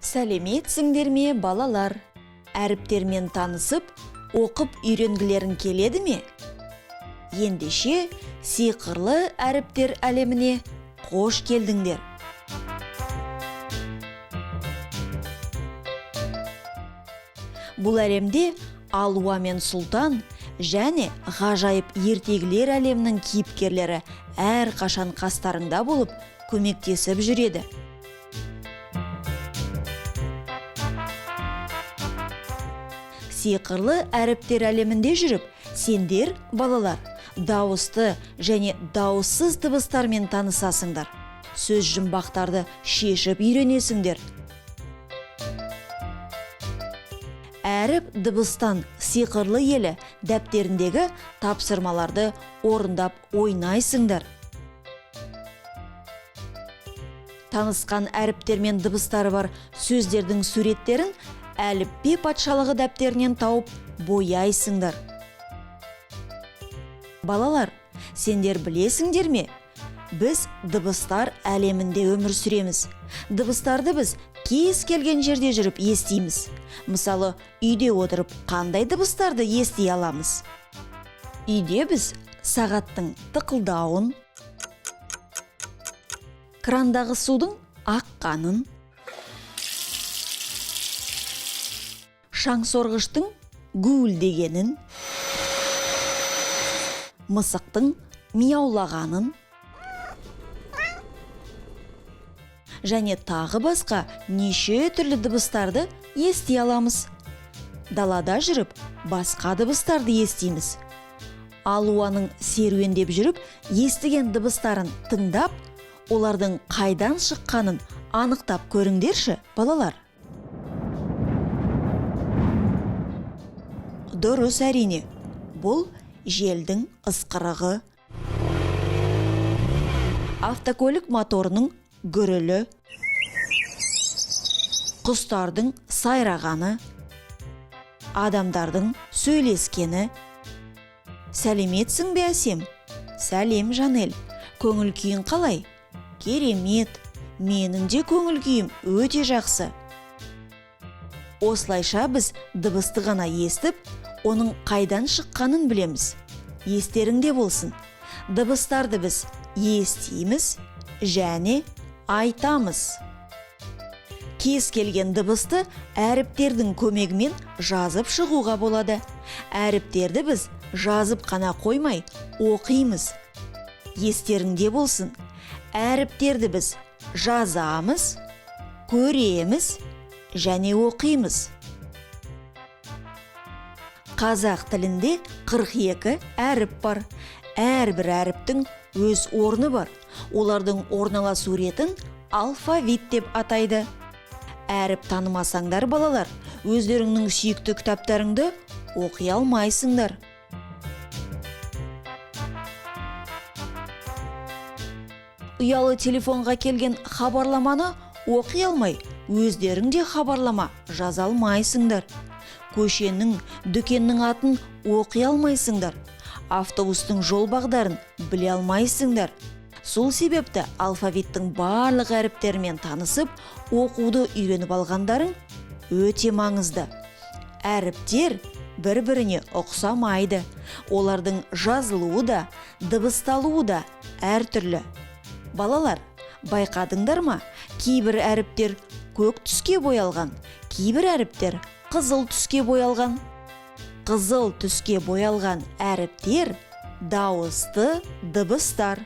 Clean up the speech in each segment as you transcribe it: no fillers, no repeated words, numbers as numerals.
Сәлеметсіңдер ме, балалар? Әріптермен танысып, оқып үйренгілерің келеді ме? Ендеше, сиқырлы әріптер әлеміне қош келдіңдер. Бұл әлемде Алуа мен Сұлтан және ғажайып ертегілер әлемінің кейіпкерлері әрқашан қастарыңда болып, көмектесіп жүреді. Сиқырлы әріптер әлемінде жүріп, сендер, балалар, дауысты және дауыссыз дыбыстармен танысасыңдар. Сөз жұмбақтарды шешіп үйренесіңдер. Әріп дыбыстан сиқырлы елі дәптеріндегі тапсырмаларды орындап ойнайсыңдар. Танысқан әріптер мен дыбыстары бар сөздердің суреттерін әліппе патшалығы дәптерінен тауып бояйсыңдар. Балалар, сендер білесіңдер ме? Біз дыбыстар әлемінде өмір сүреміз. Дыбыстарды біз кез келген жерде жүріп естиміз. Мысалы, үйде отырып қандай дыбыстарды ести аламыз? Үйде біз сағаттың тықылдауын, крандағы судың аққанын, шаңсорғыштың гуілдегенін, мысықтың мияулағанын және тағы басқа неше түрлі дыбыстарды ести аламыз. Далада жүріп басқа дыбыстарды естиміз. Алуаның серуендеп жүріп естіген дыбыстарын тыңдап, олардың қайдан шыққанын анықтап көріңдерші, балалар. Дұрыс, әрине, бұл желдің ысқырығы, автокөлік моторының гүрілі, құстардың сайрағаны, адамдардың сөйлескені. Сәлеметсің бе, Әсем? Сәлем, Жанель. Көңіл күйің қалай? Керемет. Менің де көңіл күйім өте жақсы. Осылайша біз дыбысты ғана естіп, оның қайдан шыққанын білеміз. Естеріңде болсын. Дыбыстарды біз естиміз және айтамыз. Кез келген дыбысты әріптердің көмегімен жазып шығуға болады. Әріптерді біз жазып қана қоймай, оқимыз. Естеріңде болсын. Әріптерді біз жазамыз, көреміз және оқимыз. Қазақ тілінде 42 әріп бар. Әрбір әріптің өз орны бар. Олардың орналасу ретін алфавит деп атайды. Әріп танымасаңдар, балалар, өздеріңнің сүйікті кітаптарыңды оқи алмайсыңдар. Ұялы телефонға келген хабарламаны оқи алмай, өздерің де хабарлама жаза алмайсыңдар. Көшенің, дүкеннің атын оқи алмайсыңдар. Автобустың жол бағдарын біле алмайсыңдар. Сол себепті алфавиттің барлық әріптерімен танысып, оқуды үйреніп алғандарың өте маңызды. Әріптер бір-біріне ұқсамайды. Олардың жазылуы да, дыбысталуы да әртүрлі. Балалар, байқадыңдар ма? Кейбір әріптер көк түске боялған, кейбір әріптер қызыл түске боялған. Қызыл түске боялған әріптер дауысты дыбыстар.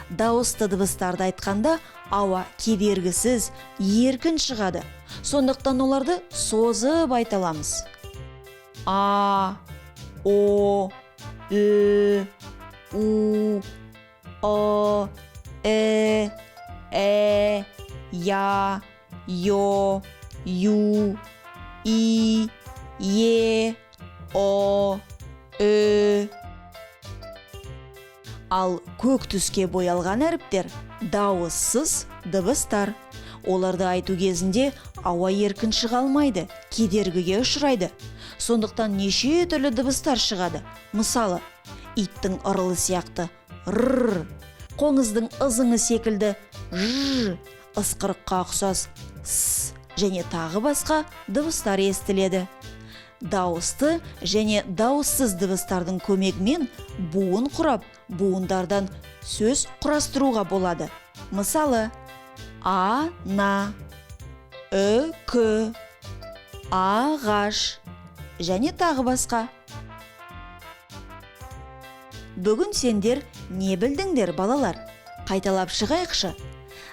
Дауысты дыбыстарды айтқанда ауа кедергісіз, еркін шығады. Сондықтан оларды созып айта аламыз. А, О, Ү, У, Ы, Э, Ә, Я, Ё, Ю, И, Е, О, Ү. Ал көк түске боялған әріптер дауыссыз дыбыстар. Оларды айту кезінде ауа еркін шыға алмайды, кедергіге ұшырайды. Сондықтан неше түрлі дыбыстар шығады. Мысалы, иттің ырылы сияқты р, қоңыздың ызыңы секілді ж, Ысқырыққа ұқсас с және тағы басқа дыбыстар естіледі. Дауысты және дауыссыз дыбыстардың көмегімен буын құрап, буындардан сөз құрастыруға болады. Мысалы, а, на, үкі, ағаш және тағы басқа. Бүгін сендер не білдіңдер, балалар? Қайталап шығайықшы.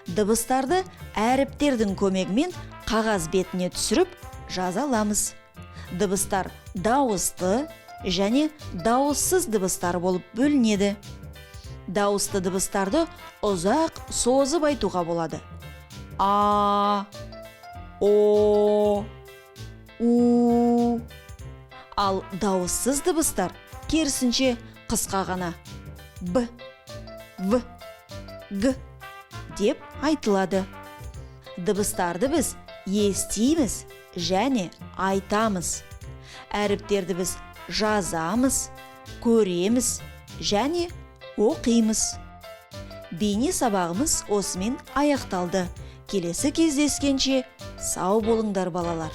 Дыбыстарды әріптердің көмегімен қағаз бетіне түсіріп жаза аламыз. Дыбыстар дауысты және дауыссыз дыбыстар болып бөлінеді. Дауысты дыбыстарды ұзақ созып айтуға болады: а, о, у. Ал дауыссыз дыбыстар керісінше қысқа ғана б, в, г деп айтылады. Дыбыстарды біз естиміз және айтамыз. Әріптерді біз жазамыз, көреміз және оқимыз. Бейне сабағымыз осымен аяқталды. Келесі кездескенше сау болыңдар, балалар.